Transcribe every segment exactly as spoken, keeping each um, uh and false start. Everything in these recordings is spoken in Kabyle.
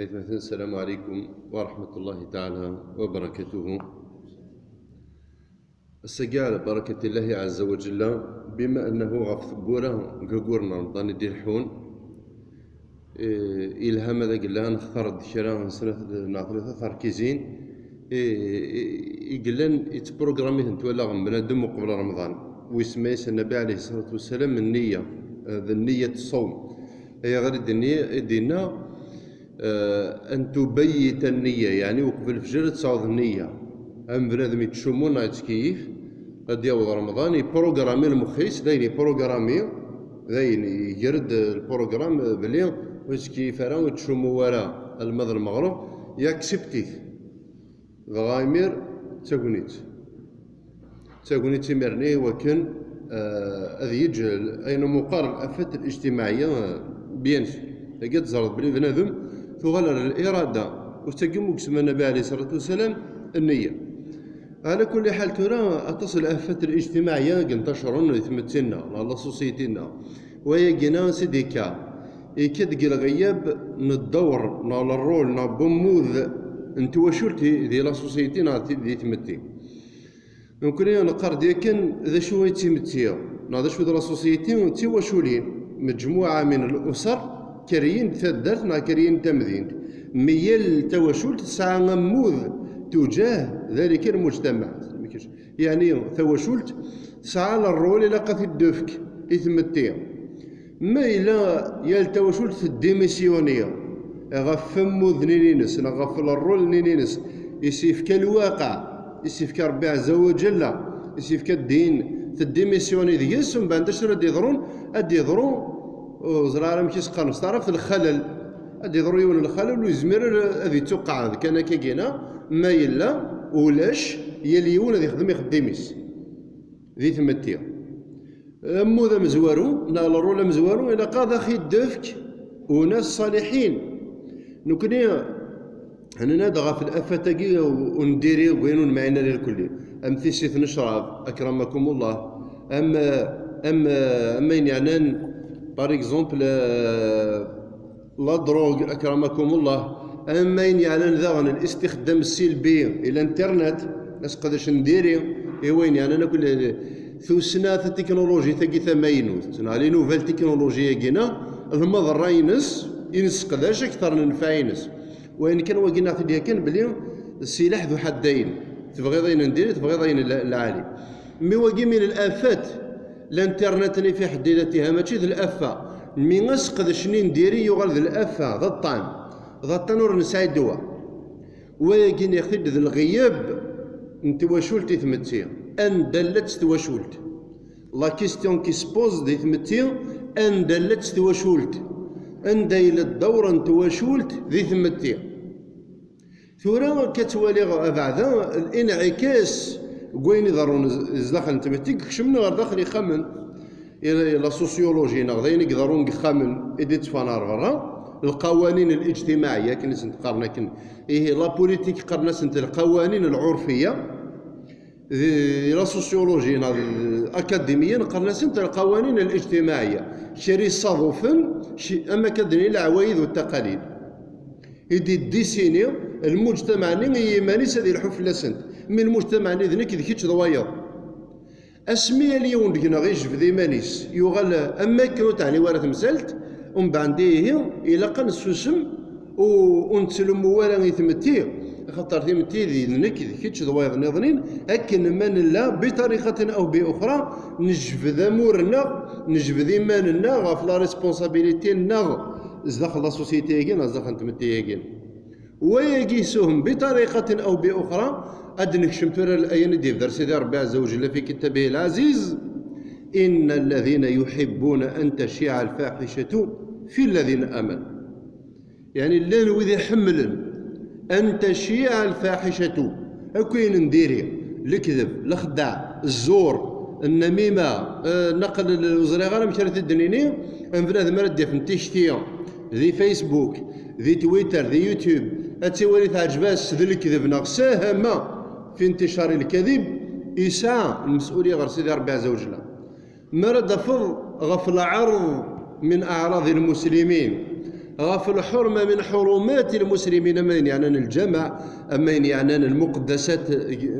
Aytmaten, السلام عليكم ورحمة الله تعالى وبركاته. Ass-agi, على بركة الله عز وجل, بما أنه ɣef tewwura n waggur n Remḍan i d-ileḥḥun, eh, yelha ma d agella nextar-d kra n snat neɣ tlata terkizin, eh, eh, i yellan yettprogrammi-tent wala ɣen bnadem uqbel Remḍan, wi semma-yas Nnabi عليه الصلاة والسلام النية, eh, d nniya n ṣṣawm. Ayɣer i d-, i d-yenna, eh, أن تبيت النية, yeɛni uqbel lefjer ad tesɛuḍ nniya. Am bnadem yettcummu neɣ yettkeyyif, ad d-yaweḍ Remḍan, yeprogrammi lmex-is, d ayen yeprogrammi, d ayen iger-d lprogram, belli ur yettkeyyif ara, ur yettcummu ara alma d lmeɣreb, yaksipti-t. Dɣa imir d tagnit. D tagnit imir-nni wakken, eh, ad yeǧǧ ayen umi qqar الآفات الاجتماعية, eh, bien sûr. Tagi ad teẓreḍ belli bnadem tuɣal ar l'irada, u d tagi umi yesma Nnabi عليه الصلاة والسلام النية. على كل حال, tura aṭas الآفات الاجتماعية i yentacren di tmetti-nneɣ, neɣ la société-nneɣ. Wayagi-nni ansi d-yekka? Yekka-d deg lɣeyab n ddewr, neɣ le rôle, neɣ n wammud n twacult di, di la société, neɣ di, di tmetti. Nekkni neqqar-d yakan d acu i d timetti, neɣ d acu d la société, d tiwaculin, مجموعة من الأسر, keryen-d taddart, neɣ keryen-d tamdint. Mi yal tawacult tesɛa ammud تجاه ذلك المجتمع. Yeɛni tawacult tesɛa le rôle ilaq ad t-id-tefk i tmetti. Ma yella yal tawacult teddimisyuni ɣef wammud-nni-ines neɣ ɣef le rôle-nni-ines i s-yefka lwaqa, i s-yefka Rebbi ɛezza wa ǧella, i s-yefka ddin, teddimisyuni deg-s, mbeɛd acu ara d-yeḍrun? Ad d-yeḍru, ur ẓriɣ ara amek i s-qqaren s taɛrabt, lxalal. Ad d-yeḍru yiwen n lxalal ur yezmir ara ad ittuqeɛɛed kan akkagina, ma yella ulac, yal yiwen ad yexdem ixeddim-is di tmetti. Ammud amezwaru, neɣ le rôle amezwaru, ilaq ad aɣ-t-id-tefk unas ṣaliḥin. Nekkni, nenna-d ɣef l'afat-agi ur ndiri deg wayen ur nemɛin ara irkelli. Am tissit n ccrab, akramakumullah. Am, am, am ayen yeɛnan, par exemple, eh, la drogue, akramakumullah. Am ayen yeɛnan daɣen الاستخدام السلبي i l'internet, aseqdec n diri, i wayen yeɛnan akk le-, tussna, tatiknulujit-agi tamaynut, neɣ les nouvelles technologies-agi-nni, lmaḍerra-ines i nesseqdac akteṛ n nnfeɛ-ines. Wayen kan wagi neɣ-t-id yakan belli ssilaḥ du ḥaddayn, tebɣiḍ ayen n diri, tebɣiḍ ayen n lɛali. Mi wagi min l'afat, l'internet-nni fi ḥedd ila tiha mačči d l'afa, mi aseqdec-nni n diri yuɣal d l'afa, d aṭṭan, d aṭṭan ur nesɛi ddwa. Wayagi nniɣ-t-id d lɣeyab n twacult i tmetti. Anda llant twacult? La question qui se pose di tmetti, anda llant twacult? Anda yella ddawr n twacult di tmetti? Tura akka ttwaliɣ abeɛda, l'inɛikas n wayen iḍerrun z-, zdaxel n tmetti, yekcem ɣer daxel ixxamen. I la sociologie, neɣ d ayen i iḍerrun deg yixxamen i d-itteffɣen ɣer berra, lqawanin الاجتماعية, akken i sent-qqaren akken, ihi la politique qqaren-asent lqawanin lɛurfiya, di la sociologie, neɣ akadimiyen qqaren-asent lqawanin الاجتماعية, kra isaḍufen, ci-, am akka d-nini, leɛwayed u ttaqalid, i d-iddisini lmujtamaɛ-nni i yiman-is ad ilḥu fell-asent, mi lmujtamaɛ-nni d nekk d kečč d wayeḍ. Asmi yal yiwen deg-neɣ ijbed iman-is, yuɣal am wakken ur teɛni wara temsalt, umbeɛd ihi ilaq ad nessusem u, ur nettlummu ara i tmetti, axaṭer timetti d nekk d kečč d wayeḍ nniḍen, akken ma nella, بطريقة أو بأخرى, nejbed amur-nneɣ, nejbed iman-nneɣ ɣef la responsabilité-nneɣ zdaxel la société-agi neɣ zdaxel n tmetti-agi. Wayagi yessuhem, بطريقة أو بأخرى, ad d-nekcem tura ayen i d-yebder Sidi Ṛebbi ɛezza wa ǧella fi kitabihi lɛaziz: إن الذين يحبون أن تشيع الفاحشة في الذين آمنوا. Yeɛni, llan wid iḥemmlen أن تشيع الفاحشة, akk ayen n diri, lekdeb, lexdeɛ, zzur, nnamima, eh, naqel, ur ẓriɣ ara amek ara t-id-nini, am bnadem ara d-yafen tikti di Facebook, di Twitter, di YouTube, ad tiwali teɛǧeb-as d lekdeb neɣ sahama fi intecari lkadib, yesɛa lmesulya ɣer Sidi Ṛebbi ɛezza wa ǧella. Mi ara d-tafeḍ ɣef leɛreḍ min aɛraḍi lmuslimin, ɣef lḥurma min ḥurumat lmuslimin, am ayen yeɛnan lǧameɛ, am ayen yeɛnan lmuqeddasat,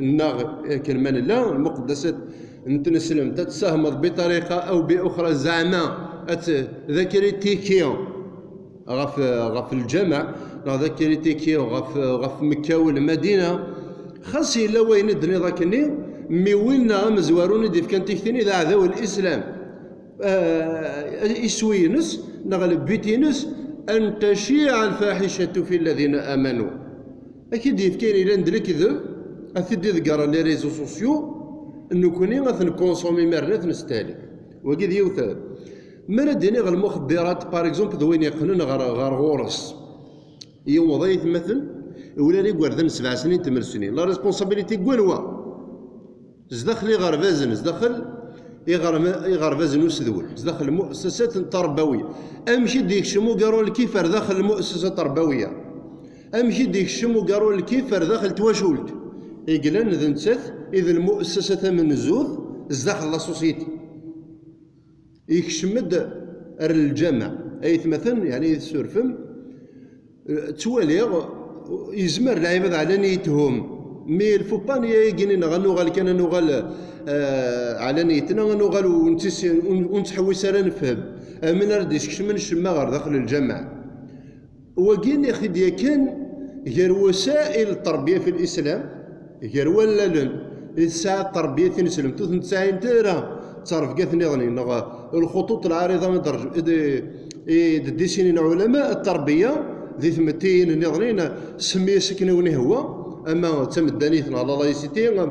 nneɣ akken ma nella, lmuqeddasat n tneslemt, ad tessahmeḍ biṭariqa aw bi uxra, zeɛma ad t-, d akritiki ɣef, ɣef lǧameɛ, neɣ d akritiki ɣef, ɣef Mekka u Lmadina. Xas yella wayen i d-tenniḍ akkenni, mi winna amezwaru i d-ifkan tikti-nni d aɛdaw n Lislam. Ah, iswi-ines neɣ le but-ines, an taciɛ lfaḥicatu fi lladina amanu. Ad k-id-yefk ayen yellan d lekdeb, ad t-id-iḍegger les réseaux sociaux, nekkni ad t-nkunsumi marna ad t-nestehlik. Wagi d yiwet. Mi ara d-iniɣ lmuxeddirat, par exemple, d wayen yeqqnen ɣer, ɣer ɣur-s. Yiweḍ aytmaten, ula d igerdan sebɛa snin, tmen snin. La responsabilité n wanwa? Zdaxel iɣerbazen, zdaxel iɣerma-, iɣerbazen usedwel, zdaxel mu'essasat n tarbawiya. Amek i d-yekcem ugaru n lkif ar daxel lmu'essasa tarbawiya? Amek i d-yekcem ugaru n lkif ar daxel twacult? I yellan d nettat i d lmu'essasa tamenzut zdaxel la société. Yekcem-d ar lǧameɛ. Aytmaten, yeɛni, tessurfem, ttwaliɣ yezmer lɛibad ɛlan yithum. Mi lfupan yagini neɣ ad nuɣal kan, ad nuɣal, eh, ɛlan yitna, ad nuɣal ur nettis-, ur, ur nettḥewwis ara nefhem. Amin ara d-iskecmen ccemma ɣer daxel lǧameɛ. Wagi i ɣ-t-id-yakan gar wasa'il terbiya fi lislam, gar wallalen i tesɛa terbiya tineslemt ur ten-tesɛint ara d tarebgat nniḍen, neɣ lxuṭuṭ lɛariḍa i d-, i d-ddisinin ulama terbiya di tmettiyin nniḍen, semmi-as akken i wen-ihwa, ama d tameddanit neɣ la laïcité, ama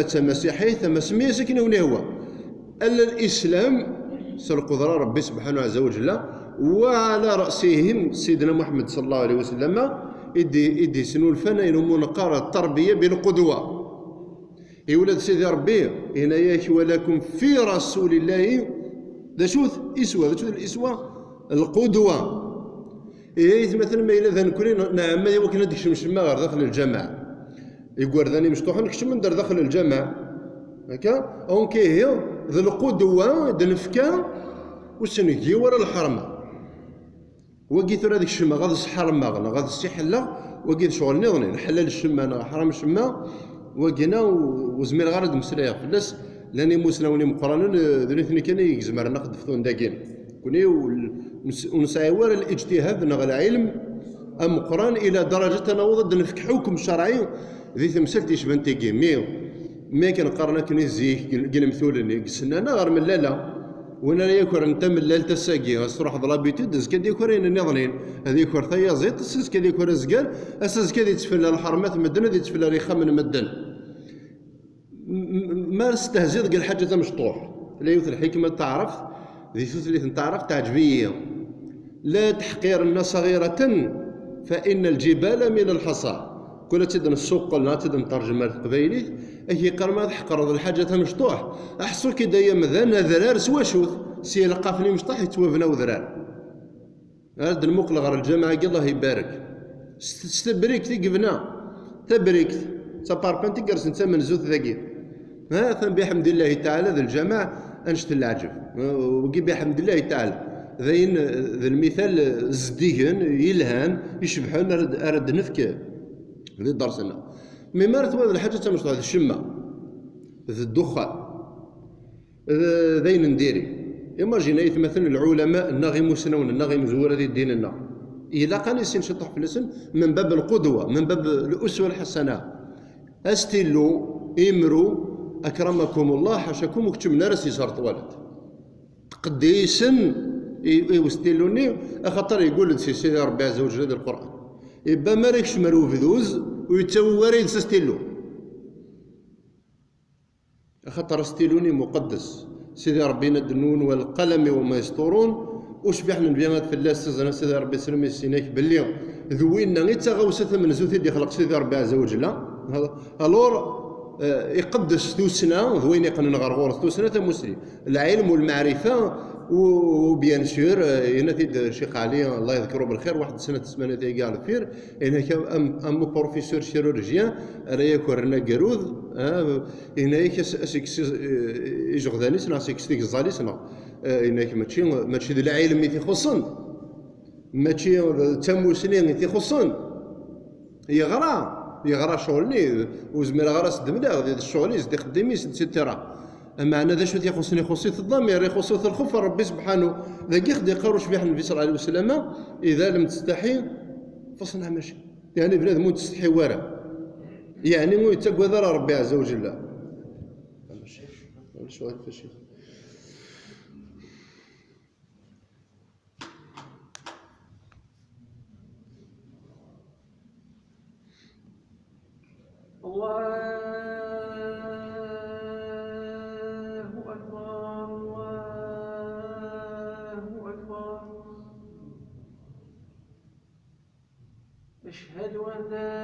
d tamasiḥit, ama semmi-as akken i wen-ihwa. Ala Lislam s lqudra Rebbi subḥanahu ɛezza wa jella, wa ɛla rasihim Sidna Muḥemmed sallallahu ɛalayhi wa sallam, i d-, i d-isnulfan ayen umi neqqar tarbiya bilqudwa. I ula d Sidi Rebbi, yenna-yak: "Walakum fi Rasulillahi", d acu-t iswa, d acu-t liswa? Lqudwa. Ihi aytmaten, ma yella d nekkni, neɛma i wakken ad d-kecmen ccemma ɣer daxel lǧameɛ. Igerdan imecṭuḥen kecmen-d ar daxel lǧameɛ. Akka? Donc ihi, d lqudwa i d-nefka, ur s-ngiw ara lḥerma. Wagi tura ad kecmeɣ, ad sḥermeɣ, neɣ ad ssiḥelleɣ, wagi d ccɣel nniḍen. Nḥellal ccemma neɣ ḥram ccemma, wagina ur, ur zmireɣ ara ad d-meslayeɣ fell-as. Llan imusnawen imeqqranen, eh, d nitni kan i izemren ad ɣ-d-ftun dagi. Nekkni ur, ur nesɛi wara leǧtihad neɣ lɛilm ameqqran ila daraǧat ad naweḍ ad d-nefk ḥukm ccerɛi di temsalt yecban tigi. Mi, mi akken qqaren akken i zik, deg lemtul-nni, deg ssnana ɣer mellala. Win ara yakren tamellalt ass-agi, ad s-truḥeḍ l'habitude, azekka ad yaker ayen nniḍen, ad yaker tayaziḍt, ass azekka ad yaker azgar, ass azekka ad yettfella lḥermat n medden, ad yettfella ixxamen n medden. M-, m-, ma ara testehziḍ deg lḥaǧa tamecṭuḥt, tella yiwet lḥikma n taɛrabt, di tutlayt n taɛrabt teɛǧeb-iyi: "La teḥqirenna saɣiratan, fa inna lǧibala min lḥasa." Kul ad tt-id-nessuqqel neɣ ad tt-id-nterjem ar teqbaylit, ad k-yeqqar ma tḥeqreḍ lḥaǧa tamecṭuḥt, aḥṣu-k-id ay amdan adrar s wacu-t, s yelqafen imecṭaḥ yettwabna udrar. Ar d-nmuqel ɣer lǧameɛ-agi, Allah ibarek. S, s tebrikt i yebna. Tabrikt, d taparpant i yersen d tamenzut dagi. Ha, atan biḥemdillahi taɛala d lǧameɛ annect n leɛǧeb. Wagi biḥemdillahi taɛala. D ayen, d lmital zeddigen, yelhan, icebḥen, ara d, ara d-nefk di ddersa-nneɣ. Mi ara twaliḍ lḥaǧa d tamecṭuḥt, d ccemma, d ddexxan. D, d ayen n diri. Imagine aytmaten, lɛulama nneɣ imusnawen nneɣ imezwura di ddin-nneɣ. Ilaq ad nissin ciṭuḥ fell-asen, min bab lqudwa, min bab l'uswa lḥasana. Astillu, imru, akramakum Allah, ḥacakum, ur keččmen ara s yesreṭwalat. Tqeddisen i, i ustillu-nni, axaṭer yeggul-d si Sidi Rebbi ɛezza wa jalla di Lqur'an. Ibba mi ara yekcem ar ubduz, ur yettawi wara yid-s astillu. Axaṭer astillu-nni muqeddes. Sidi Rebbi yenna-d: "Nun wal qalami wa ma yesṭurun." Ucbiḥ n nnbi ad fell-as tazzla Sidi Rebbi, sselm-is, yenna-k belli d winna i d taɣawsa tamenzut i d-ixleq Sidi Rebbi ɛezza wa jalla. Alors, eh, iqeddes tussna, d wayen yeqqnen ɣer ɣur-s tussna tamusni. Lɛilm u lmeɛrifa, u, u bien sûr, eh, yenna-t-id Ccix Ɛli, Allah yeḍker-it belxir, waḥed ssna tesmanat-agi ɣer deffir, yenna-k am, am uprofesseur chirurgien, ara yakren agerrud, ah, yenna-k as, as ikkes iz-, eh, ijeɣdan-is, neɣ as ikkes tigeẓẓal-is, neɣ, eh, yenna-k mačči, mačči d lɛilm i t-ixuṣṣen. Mačči d tamusni i t-ixuṣṣen. Yeɣra, yeɣra ccɣel-nni, ur zmireɣ ara s-d-mleɣ, d ccɣel-is, d ixeddim-is, et cetera. Meɛna d acu i t-ixuṣṣen? Ixuṣṣ-it ddamir, ixuṣṣ-it lxuf n Ṛebbi subḥanu. Dagi i ɣ-d-yeqqar ucbiḥ n Nnbi ṣalla Llahu ɛalayhi wa sallam: إذا لم تستحي فاصنع ما شئت. Yeɛni bnadem ur tettsetḥi wara. Yeɛni ur yettagad ara Ṛebbi ɛezza wa jalla. الله أكبر، الله أكبر. أشهد أن لا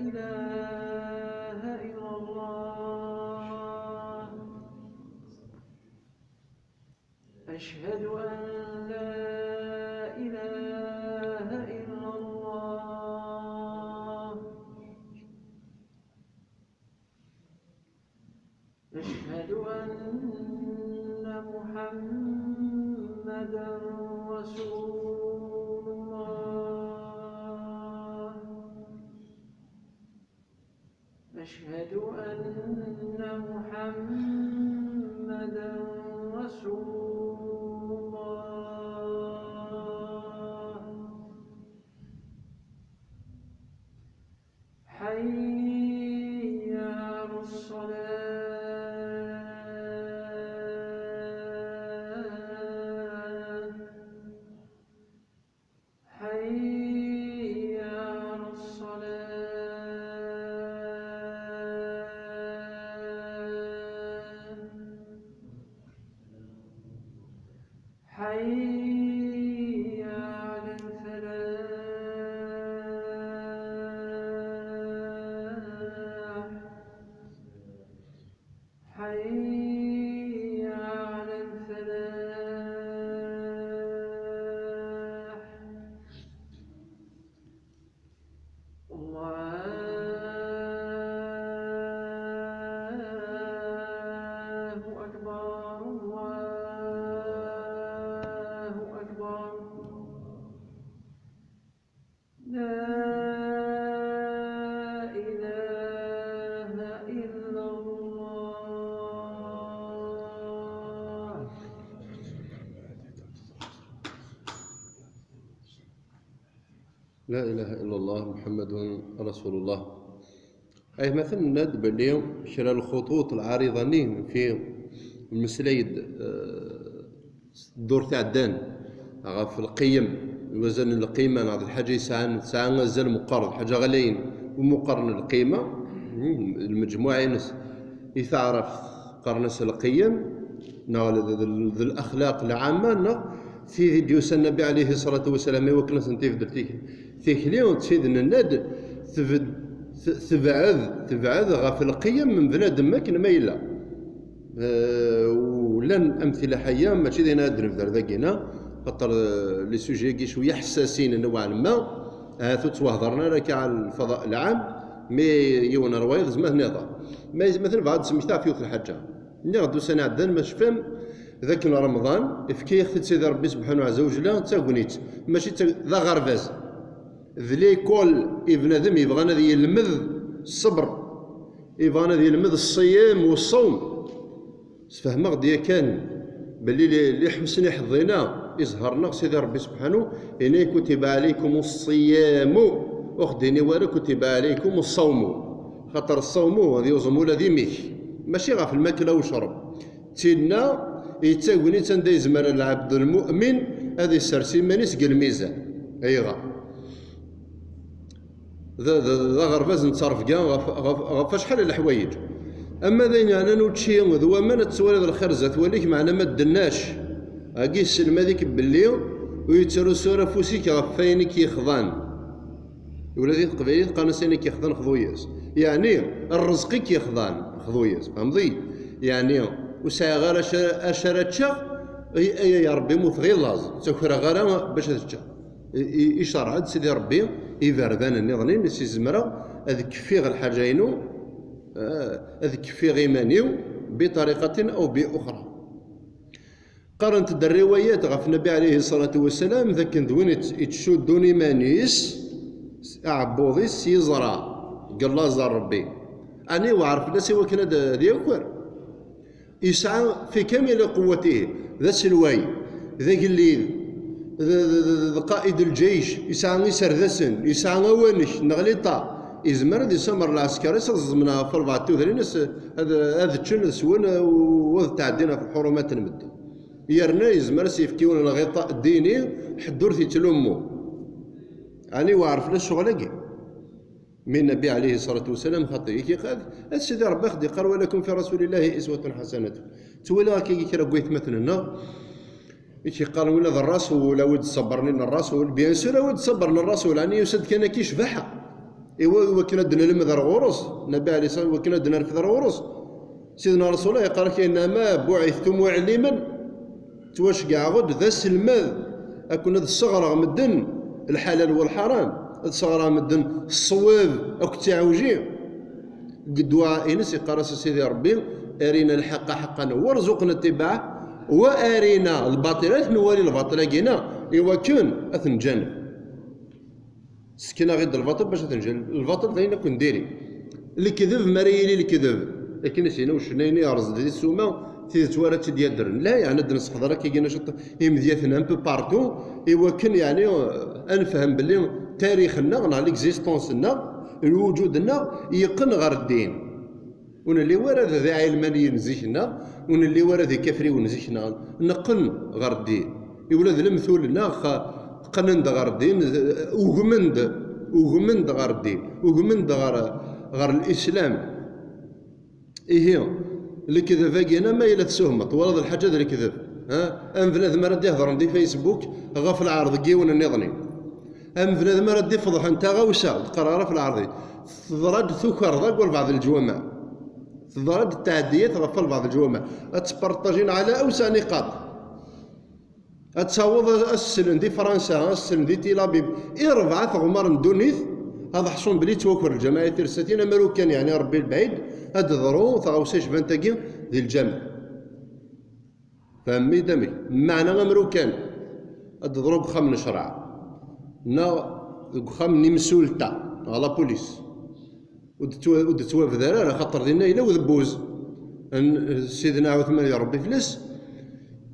إله إلا الله. أشهد أن لا إله إلا الله. أشهد أن محمدا رسول الله. أشهد أن محمدا رسول الله. حي على الصلاة. حي على الصلاة. حي على الفلاح. حي على الفلاح. الله أكبر، الله أكبر. لا إله إلا الله. لا إله إلا الله محمد رسول الله. Ay, ma tenna-d belli kra n lxuṭuṭ lɛariḍa-nni fi mmeslay-d, eh, ddurt iɛeddan ɣef lqiyem, wazal n lqima, neɣ d lḥaǧa yesɛan, tesɛa azal meqqar, d lḥaǧa ɣlayen u meqqar n lqima, mm, lmejmuɛ-ines i taɛrabt qqaren-as lqiyem, neɣ d, d, d, d laxlaq lɛamma, neɣ tid i d-yusa Nnbi ɛalayhi ṣṣalatu wassalam i wakken ad sent-ibdel tik-, tikli, d tid nenna-d tebd-, t-, tebɛed, tebɛed ɣef lqiyem n bnadem akken ma yella. Eh, u llan amtila ḥayya, mačči d ayen ara d-nebder dagina, xaṭer, eh, les sujets-agi cwiya ḥessasin, newɛel ma, ahat ur ttwahdren ara akka ɛla lfadaء lɛam, mi yiwen ṛwayeḍ zma ad ten-iḍer. Ma, ma tebɣa ad d-smektaɣ ɣef yiwet lḥaǧa. Nniɣ-d ussan iɛeddan, ma tecfam, d akken Remḍan, ifka-yaɣ-t-id Sidi Ṛebbi subḥanahu ɛezza wa jalla, d tagnit, mačči d tag-, d aɣerbaz. D l'école i bnadem yebɣan ad yelmed ṣṣber, yebɣan ad yelmed ṣṣiyam u ṣṣawm. Sfehmeɣ-d yakan belli li, li ḥusni ḥeḍḍina iẓher-nneɣ Sidi Ṛebbi subḥanahu, yenna-yi: كتب عليكم الصيام. Ur ɣ-d-yenni wara: كتب عليكم الصوم. Xaṭer ṣṣawmu ad yuẓem ula d imi-k, mačči ɣef lmakla u ccreb. D tinna i d tagnit anda yezmer lɛebd lmu'min ad isers iman-is deg lmizan. Ayɣer? D, d, d aɣerbaz n ttrebga ɣef, ɣef, ɣef acḥal n leḥwayeǧ. Ama d ayen yeɛnan učči d waman, ad twaliḍ lxir zdat wul-ik, meɛna ma ddennac, agi yesselmad-ik belli ur yettrusu ara afus-ik ɣef wayen i k-yexḍan. Ula di teqbaylit qqaren-as ayen i k-yexḍan xḍu-yas. Yeɛni, rrezq i k-yexḍan xḍu-yas. Tfehmeḍ-iyi? Yeɛni, ur sɛiɣ ara acu ara, acu ara ččeɣ, ay, ay, ay Ṛebbi, mmuteɣ i laẓ, ur ttakreɣ ara bac ad ččeɣ. I, i, icerreɛ-d Sidi Ṛebbi iberdan nniḍen-in, si zemreɣ ad kfiɣ lḥaǧa-inu, eh, ad kfiɣ iman-iw, بطريقة أو بأخرى. Qqarent-d rriwayat ɣef Nnbi ɛlihi ṣṣalatu wassalam d akken d win itt-, ittcuddun iman-is, aɛebbuḍ-is s yiẓra deg laẓ n Ṛebbi. Ɛni iwɛer fell-as i wakken ad, ad yaker? Yesɛa fi kamili quwwatihi, d aselway, d agellid, d, d, d, d qaid lǧeyc, yesɛa iserdasen, yesɛa awanek neɣ liṭa, yezmer ad isammer lɛesker-is ad ẓẓmen ɣef walbeɛḍ tudrin, ad, ad ččen, ad swen, u ad tɛeddin ɣef lḥurumat n medden. Yerna yezmer ad s-yefk yiwen n lɣiṭa ddini, ḥedd ur t-ittlummu. Ɛni iwɛer fell-as ccɣel-agi? Mi Nnbi ɛlihi ṣṣalatu wassalam xaṭi, i k-iqad, a Sidi Ṛebbi aɣ-d-iqqar: "Wa lakum fi Rasulillahi iswatun ḥasanatun." Ttwaliɣ akka kra n waytmaten-nneɣ i k-iqqaren: "Win d Ṛṛasul, a wi d-ṣṣabren i Ṛṛasul." Bien sûr, a wi d-ṣṣabren i Ṛṛasul, ɛni yusa-d kan akka i ccbaḥa. I wa-, wakken ad d-nelmed ar ɣur-s, Nnbi ɛlihi ṣṣalatu, wakken ad d-nerfed ar ɣur-s. Sidna Rasul Allah yeqqar-ak: "Innama buɛithtu muɛelliman." Ttwacegɛeɣ-d d aselmad, akken ad sseɣreɣ medden lḥalal u lḥaram, ad sseɣreɣ medden ṣṣwab akked tiɛewji. Deg ddwa-ines iqqar-as a Sidi Ṛebbi: "Arina lḥaqqa ḥaqqan warzuqna ttibaɛah, wa arina lbaṭila", ad t-nwali lbaṭel-agi-na, iwakken ad t-nǧaneb. Sken-aɣ-id lbaṭel bac ad t-nǧaneb. Lbaṭel d ayen akk n diri. Lekdeb, mi ara yili lekdeb, akken i s-yenna ucennay-nni, yerẓ-d di ssuma, tidet wara tt-id-yaddren. La, yeɛni ad d-nesseḥḍer akka gina ciṭ imedyaten un peu partout, i wakken, yeɛni, ad nefhem belli tarix-nneɣ neɣ l'existence-nneɣ, lwuǧud-nneɣ, yeqqen ɣer ddin. Ur nelli wara d iɛilmaniyen zik-nneɣ, ur nelli wara d ikafriwen zik-nneɣ, neqqen ɣer ddin. I ula d lemtul-nneɣ xa-, qqnen-d ɣer ddin, ugmen-d, ugmen-d ɣer ddin, ugmen-d ɣer, ɣer lislam. Ihi, lekdeb-agi-na ma yella tsuhmeḍ, twalaḍ lḥaǧa d lekdeb, ha? Am bnadem ara d-ihedren di Facebook ɣef lɛerḍ n yiwen nniḍen. Am bnadem ara d-ifeḍḥen taɣawsa, ur d-qqar ara ɣef lɛerḍ-in. Teḍra-d tukerḍa deg walbeɛḍ leǧwameɛ. Teḍra-d tɛeddiyat ɣef walbeɛḍ leǧwameɛ. Ad tparṭajin ɛla awsa niqaṭ. Ad taweḍ ad s-slen di Fransa, ad s-slen di Tel Aviv. I rebɛa teɣmar n ddunit, ad ḥṣun belli yettwaker lǧamaɛa i tirsatin, amaru kan, yeɛni Ṛebbi lebɛid, ad d-teḍru taɣawsa yecban tagi di lǧameɛ. Fehmem-iyi-d amek? Meɛna amru kan, ad d-teḍru deg uxxam n ccreɛ, neɣ deg uxxam n yimsulta, neɣ la police. Ur d-ttwa-, ur d-ttwabdar ara, xaṭer dinna yella udebbuz n Sidna Ɛutman, ya Ṛebbi fell-as.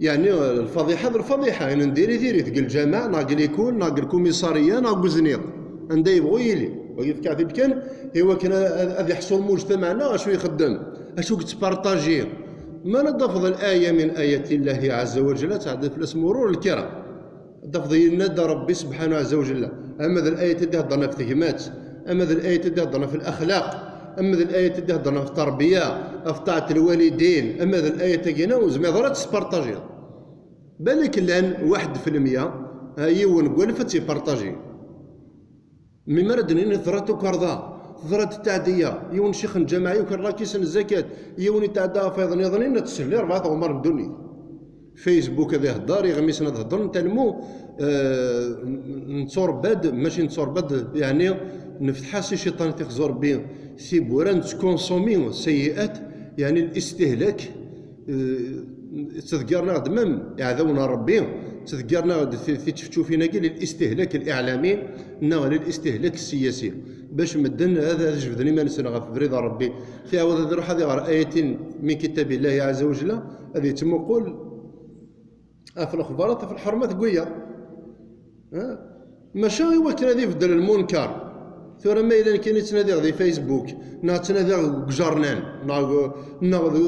Yeɛni, lfaḍiḥa d lfaḍiḥa, ayen n diri diri, deg lǧameɛ, neɣ deg likul, neɣ deg lkumisariya, neɣ deg uzniq. Anda yebɣu yili. Wa yefka-t-id kan, i wakken a-, a-, ad iḥṣu lmujtamaɛ-nneɣ acu ixeddem, acu yettpartaji. Ma ad d-tafeḍ laya min ayati Llahi ɛezza wa jalla, ad tɛeddi fell-as murur lkiram. Ad d-tafeḍ yenna-d Ṛebbi subḥanahu ɛezza wa jalla, ama d layat i d-iheddren ɣef tegmat, ama d layat i d-iheddren ɣef laxlaq, ama d layat i d-iheddren ɣef ttṛebbiya, ɣef ṭaɛet lwalidin, ama d layat-agi-na, ur zmireḍ ara ad tt-tespartajiḍ. Balak llan waḥed fi lmya, ha, yiwen deg walef ad tt-ipartaji. Mi ara d-nini teḍra tukerḍa, teḍra-d tɛeddiya, yiwen ccix n lǧameɛ yuker lakis n zzakat, yiwen yetɛedda ɣef wayeḍ niḍen, ad tsel i rebɛa teɣmar n ddunit. Facebook ad ihedder, iɣmisen ad heddren, talmu, eh, n-, netturebba-d, mačči netturebba-d, yeɛni nefteḥ-as i cciṭan tixzu Ṛebbi tiwwura, nettkonsumi sayyi'at, yeɛni listihlak, eh, ttḍeggaren-aɣ-d même iɛdawen n Ṛebbi, ttḍeggaren-aɣ-d ti-, tičefčufin-agi, listihlak liɛlami, neɣ listihlak ssiyasi, bac medden ad, ad jebden iman-nsen ɣef ubrid n Ṛebbi. Tiɛawed ad iruḥ ad iɣer ayatin min kitabillahi ɛezza wa jalla, ad yettmuqul ɣef lexbarat, ɣef lḥermat n wiyaḍ. Ha? Maca i wakken ad ibeddel lmunkar. Tura ma yella nekkini ttnadiɣ di Facebook, neɣ ttnadiɣ deg ijernan, neɣ, neɣ deg,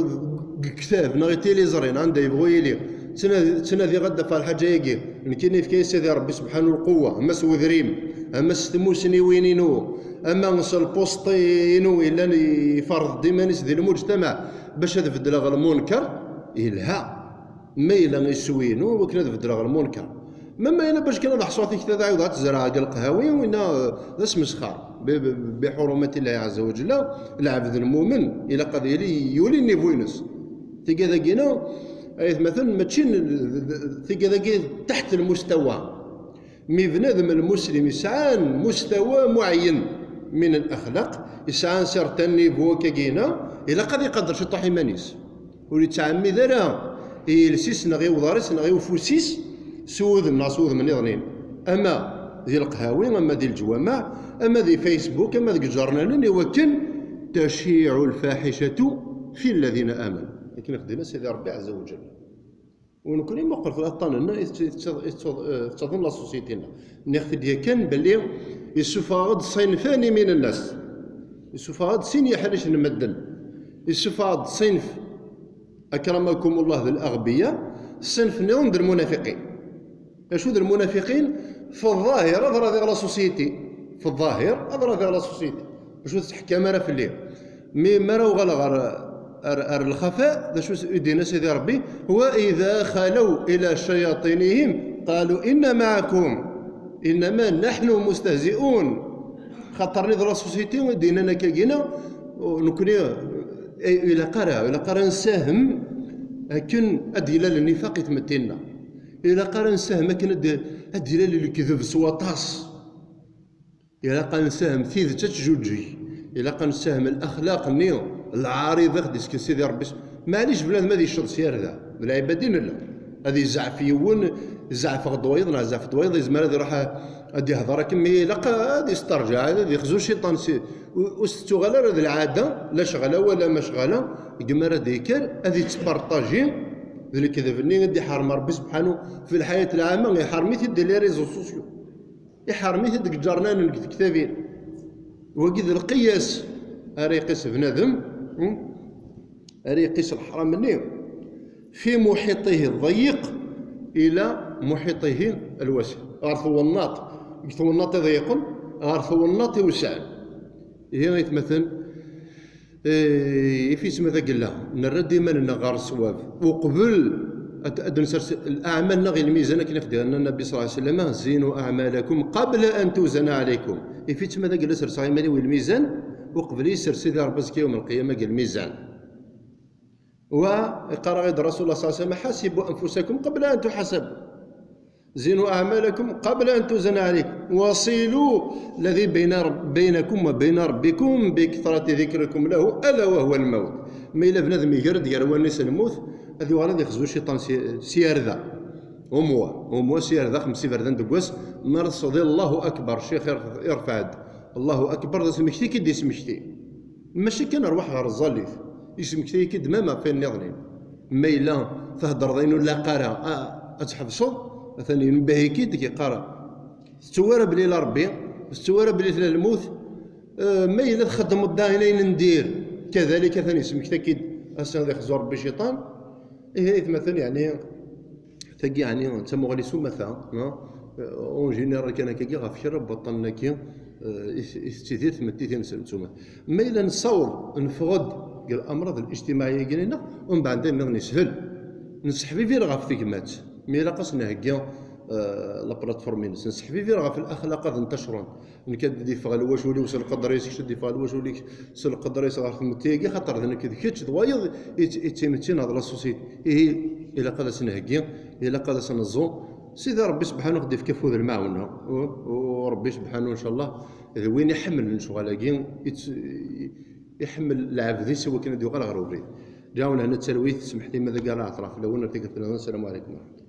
deg ktab, neɣ i tiliẓri, neɣ anda yebɣu yili, ttnadi-, ttnadiɣ ad d-afeɣ lḥaǧa-agi. Nekkini yefka-yi Sidi Ṛebbi subḥanu lquwa, ama s wedrim, ama s tmusniwin-inu, ama s lpuṣṭ-inu yellan iferḍ-d iman-is di lmujtamaɛ bac ad beddleɣ lmunkar, yelha. Ma yella iswi-inu, wakken ad beddleɣ lmunkar. Ma, ma yella bac kan ad ḥṣuɣ tikta ad ɛiwdeɣ ad tt-zerɛeɣ deg lqehhawi, winna, eh, d asmesxer. Bi, bi, bi ḥurumati Llahi ɛezza wa jalla, lɛebd lmumen, ilaq ad yili, yuli nnivu-ines. Tigad-agi-ina, ay atmaten, mačči n, tigad-agi taḥt lmustawa. Mi bnadem lmuslim yesɛan mustawa muɛyen min laxlaq, yesɛa un certain niveau akkagi-ina, ilaq ad iqadder ciṭuḥ iman-is. Ur yettɛemmid ara i yiles-is neɣ i uḍar-is neɣ i ufus-is, s wudem neɣ s wudem nniḍen, ama di leqhawi, ama di leǧwamaɛ, ama di Facebook, ama deg iǧernanen, i wakken تشيع الفاحشة في الذين آمنوا. Akken i xedden Sidi Ṛebbi ɛezza wa jell. U nekkni muqel ɣef laṭṭan-nneɣ i tettaḍ-, i tettaḍ-, eh, tettaḍen la société-nneɣ. Nniɣ-t-id yakan belli yessufeɣ-d ṣinfani min nnas. Yessufeɣ-d sin yiḥricen n medden. Yessufeɣ-d ṣinf, akramakum Allah, d l'aɣbiya, ṣṣinf nniḍen d lmunafiqin. Acu d lmunafiqin? Fi ḍḍahir ad radiɣ la société. Fi ḍḍahir ad radiɣ la société. Acu tettḥekkam ara fell-i? Mi, mi ara uɣaleɣ ar, ar, ar lxafa, d acu i d-yenna Sidi Ṛebbi? وإذا خلوا إلى شياطينهم قالوا إنا معكم إنما نحن مستهزئون. Xaṭer nniḍen la société i d-yennan akka gina, nekkni, eh, ilaq ara, ilaq ara nsahem akken ad d-ilal nnifaq i tmetti-nneɣ. Ilaq ara nsahem akken ad d-, ad d-ilal lekdeb s waṭas. Ilaq ad nsahem tidet ad tǧuǧǧeg. Ilaq ad nsahem laxlaq-nni, lɛariḍ i ɣ-d-isken Sidi Ṛebbi. Maɛlic bnadem ad yecceḍ s yarda. D lɛibad i nella. Ad izeɛf yiwen, zeɛfeɣ-d wayeḍ neɣ zeɛfeɣ-d wayeḍ, yezmer ad iruḥ a-, ad ihder akken, mi ilaq ad isṭerǧeɛ, ad ixzu cciṭan si, u-, ur s-tettuɣal ara d lɛada, la cɣala wala ma cɣala, deg mi ara d-yekker, ad yettparṭaji d lekdeb-nni i d-iḥerrem Ṛebbi subḥanu fi lḥayat lɛama, iḥerrem-it-id di les réseaux sociaux. Iḥerrem-it-id deg iǧernanen, deg tektabin. Wagi d lqiyas ara iqis bnadem, hmm? Ara iqis leḥram-nni في محيطه الضيق إلى محيطه الواسع. Ɣer twennaḍt, deg twennaḍt iḍeyqen, ɣer twennaḍt iwesɛen. Ihi aytmaten, eh, ifisem d agella, nerra-d iman-nneɣ ɣer ṣṣwab. Uqbel ad, ad nsers leɛmal-nneɣ i lmizan, akken i ɣ-d-yenna Nnbi صلى الله عليه وسلم: زنوا أعمالكم قبل أن توزن عليكم. Ifisem d agella, serseɣ iman-iw i lmizan, uqbel i yi-sers Sidi Ṛebbi azekka yawm lqiyama deg lmizan. Wa iqqar-aɣ-id Rasul صلى الله عليه وسلم: حاسبوا أنفسكم قبل أن تحاسبوا. زنوا أعمالكم قبل أن توزن عليكم، وصلوا الذي بين رب-، بينكم وبين ربكم بكثرة ذكركم له، ألا وهو الموت. Ma yella bnadem iger-d gar wallen-is lmut, ad yuɣal ad ixzu cciṭan si, si yarda. Umwa, umwa si yarda, xems iberdan deg wass, mi ara tesleḍ i Allahu Akbar, ccix irf-, irfeɛ-d. Allahu Akbar, d asmekti i k-id-ismekti. Mačči kan rwaḥ ɣer ẓẓallit, ismekti-k-id ma ɣef wayen nniḍen. Ma yella theddreḍ ayen ur laq ara, a-, ad tḥebseḍ, atan yenbeh-ik-id, yeqqar, tettu ara belli la Ṛebbi, tettu ara belli tella lmut, eh, ma yella txeddmeḍ daɣen ayen n dir, kadalik atan yesmekta-k-id, ass-a ad ixzu Ṛebbi cciṭan. Ihi aytmaten, yeɛni, tagi, yeɛni, d tamuɣli s umata, no? Eh, en général kan akkagi, ɣef kra n waṭṭanen-agi, eh, i t-, i tettidir tmetti-nsen d tumata. Ma yella nessaweḍ, neffeɣ-d deg الأمراض الاجتماعية-agi-nneɣ, umbeɛd ayen nniḍen yeshel. Nesseḥbibir ɣef tegmat, mi ilaq ad s-nheggi, eh, la plateforme-ines. Nesseḥbibir ɣef laxlaq ad ntacren. Nekk ad d-iffeɣ lwacul-iw s lqedr-is, kečč ad d-iffeɣ lwacul-ik s lqedr-is ɣer tmetti-agi, xaṭer d nekk d kečč d wayeḍ i t-, i t-timetti neɣ d la société. Ihi, ilaq ad as-nheggi, ilaq ad as-neẓẓu. Sidi Ṛebbi subḥanu ad ɣ-d-ifk afud lmaɛuna. U, u Ṛebbi subḥanu, ncallah, d win iḥemmlen lecɣal-agi, i t-, iḥemmel lɛebd-is i wakken ad yuɣal ɣer ubrid. Ǧawen hna talwit, semḥet-iyi ma d agaraɛ ṭṭraf fell-awen, ar tikkelt nniḍen, sslam ɛlikum wa raḥmatullah.